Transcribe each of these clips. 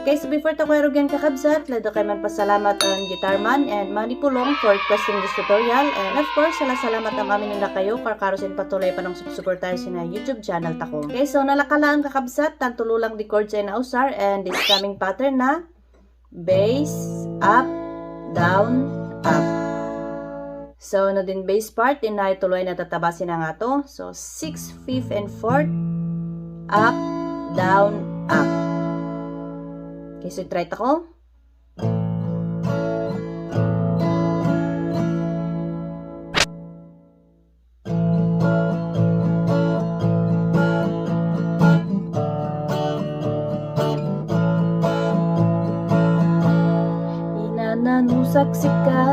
Okay, so before ta ko erogen kakabsat, lado kay man pasalamat ang Guitarman and Manny Pulong for requesting this tutorial. And of course, salamat ang amin nila kayo karosin patuloy pa ng subsuportar sa YouTube channel ta ko. Okay, so nalakala ang kakabsat, tan tululang di chord sa inausar and this coming pattern na bass, up, down, up. So, no din bass part, din na ituloy na tatabasin na nga to. So, 6th, 5th, and 4th, up, down, up. Okay, so try ko. Inananusak sika,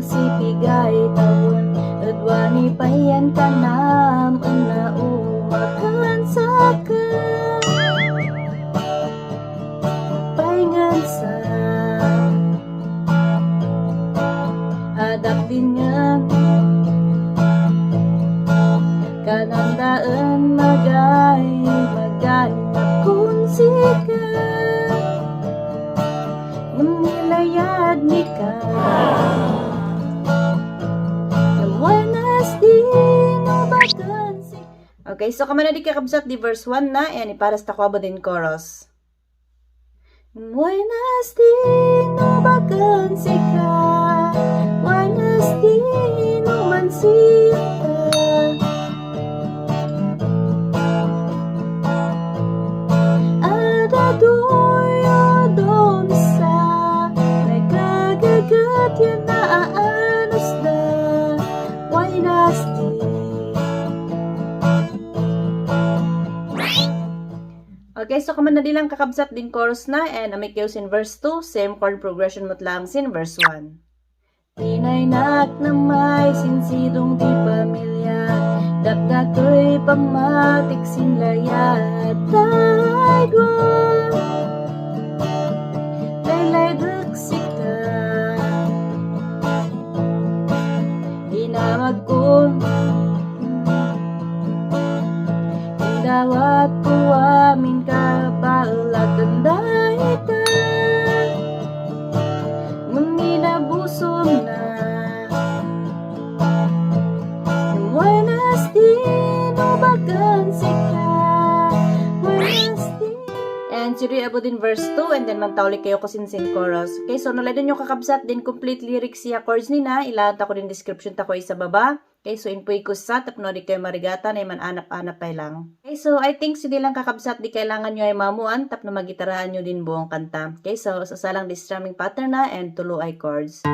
sipigay tawon, adwani payan kanam, ana umakan saka. Adak din nga kanandaan maganap kung sika namilayad ni ka nawanas din o bagan sika. Okay, so kamana di kakabsat di verse 1 na and iparas ta ko din chorus. Buenas dino bagan sika, buenas dino mansita. Ada doyo domsa, nagkagagat yan na aanos na. Buenas dino. Okay, so kaman na dilang kakabsat din chorus na and amik kayo sin verse 2, same chord progression mo lang sin verse 1. Tinaynak na may sinsidong di pamilya, dagdag ko'y pamatik sin layat, taygwa, laylay daksika, hinamag ko, dawat ko amin ka baalat ang dahita ngaminabusom na buenas dino bagan sika buenas dino. And siri abo din verse 2 and then mantawli kayo ko sin chorus. Okay, so naladan yung kakabsat din complete lyrics siya chords nina ilan ta ko din description ta ko isa baba. Okay, so inpuy ko sa tapno di kayo marigata na man anap-anap pa lang. Okay, so I think sila lang kakabsat di kailangan nyo ay mamuan tapno magitarahan nyo din buong kanta. Okay, so sasalang this strumming pattern na and tulo ay chords.